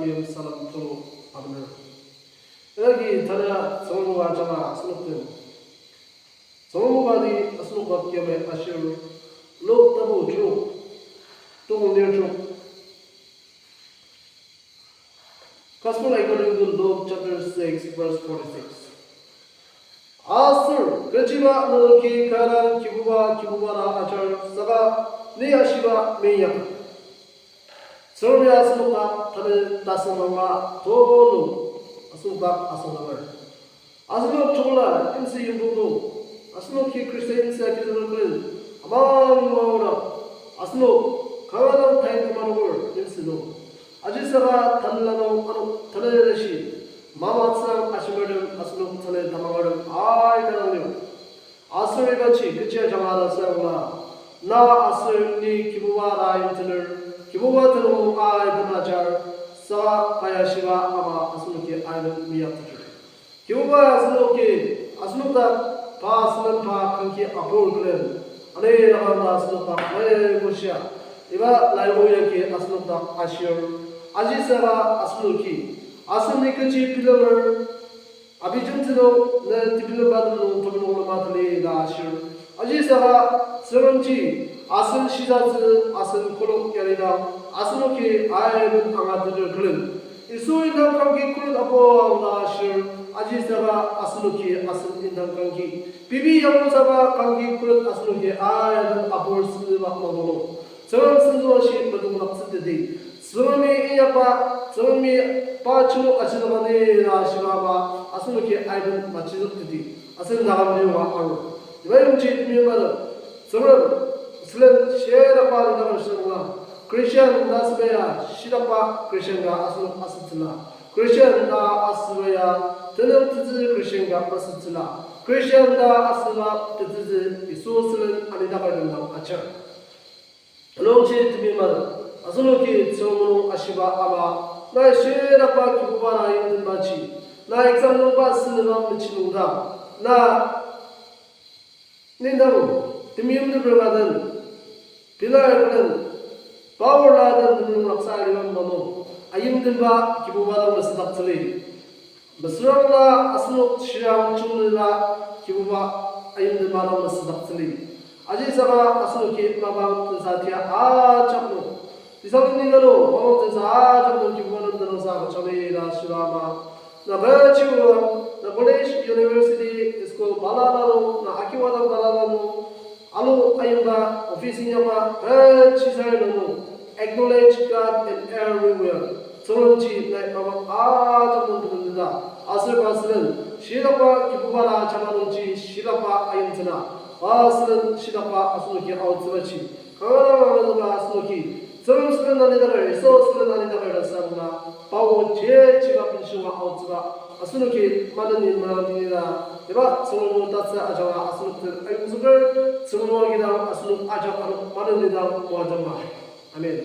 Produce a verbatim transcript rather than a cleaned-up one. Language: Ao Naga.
Yim salem tulu abener. Idagi tanü Tsüngrem o ajanga asenok den Tsüngrem o badi asenok dak yamai ashir, Luk tapu trok, tokong lir trok. Gospel according to Luke chapter six, verse forty-six. Aser kechiba nenoki kü dang Kibuba, Kibuba ta ajar saka ni ashiba meinyaka. Tsüngremi asenok dak tanü tasemanga tulu asenok dak asüngdanger. Asenok chungla insi yimdong nung, asenoki Christian insa kizüker külen, amang maorak, asenok kanga dang tain temanoker insi nung. Ajisaka tanela nung ano tanelashi, mamatsang ashimertem asenok tanü tamangertem aika dang lir. Aser ibaji kechi ajanga ta süangla, na aser ni Kibuba ta ayimtener, Kibuba tenüng nung aiben ajar, saka pai ashiba ama asenoki aiben meyakteter. Kibuba asenoki, asenok dak pa sülen pa kangki apur külen, ani lakang ta asenok dak lai bushia, iba lai oyagi asenok dak ashir, ajisaka asenoki, asen ni kechi bilemer, abijemtsü nung ne tebilemba tem nung temulung lema tali ta ashir. Ajisaka Tsüngremji asen shisatsü asen kolok yalidang asenoki aiben angateter külen. Yisu indang kangki khuret apuang ta ashir, ajisaka asenoki asen indang kangki. Pei pei yanglusaka kangki khuret asenoki aiben apur süba mangdonung. Tsüngrem senzüashi medongdaktsüteti. Tsüngremi inyakba, Tsüngremi pa chinu achilabani ta ashiba ama, asenoki aiben machizükteti. Asen dang yonga angu. Iba yongji temi mala, Tsüngrem, sülen shitakba alidaker süngla, Christian ta asüba ya, shitakba Christian ka asenok asütsüla. Christian ta asüba ya, tenüng tetsü Christian ka masütsüla. Christian ta asüba tetsütsü Yisu sülen alidaker dang ajar. Anungji temi mala, asenoki Tsüngrem o ashiba ama, na shitakba Kibuba ta yimdenbaji, na exam nungba sünüba mechinungdang, na nendang temeim teper ka den, pilai ka den, power la den temulung raksa aliba mano, ayimdenba Kibuba dang mesüdaktsüli. Mesürangla asenok shirang chunglila Kibuba ayimdenba dang mesüdaktsüli. Ajisaka asenoki mapang tensa tia ajak nung, Thessalonika nung mapang tensa ajak nung Kibuba nem tenüngsa agüjangni ta shiba ama, na kechiba, na college, university, school balala nung, na akiba dang balala nung, alu ayimba, office inyakba, kechisai nung, acknowledge God in everywhere. Tsüngremji nai mapang ajak nung tenüngdaka, aser pa sülen shitakba Kibuba la ajanga nungji shitakba ayimtsüna, pa sülen shitakba asenoki aotsübaji, kanga dang angatsüba asenoki, Tsüngrem sülen alidaker, Yisu sülen alidaker ta süangla, pa o jechiba benshia aotsüba asenoki maneni maneni ta, iba Tsüngrem o tatsü ajanga asenok den ayongzüker, Tsüngrem o agidang asenok ajak ano maneni dang moajangma. Amen.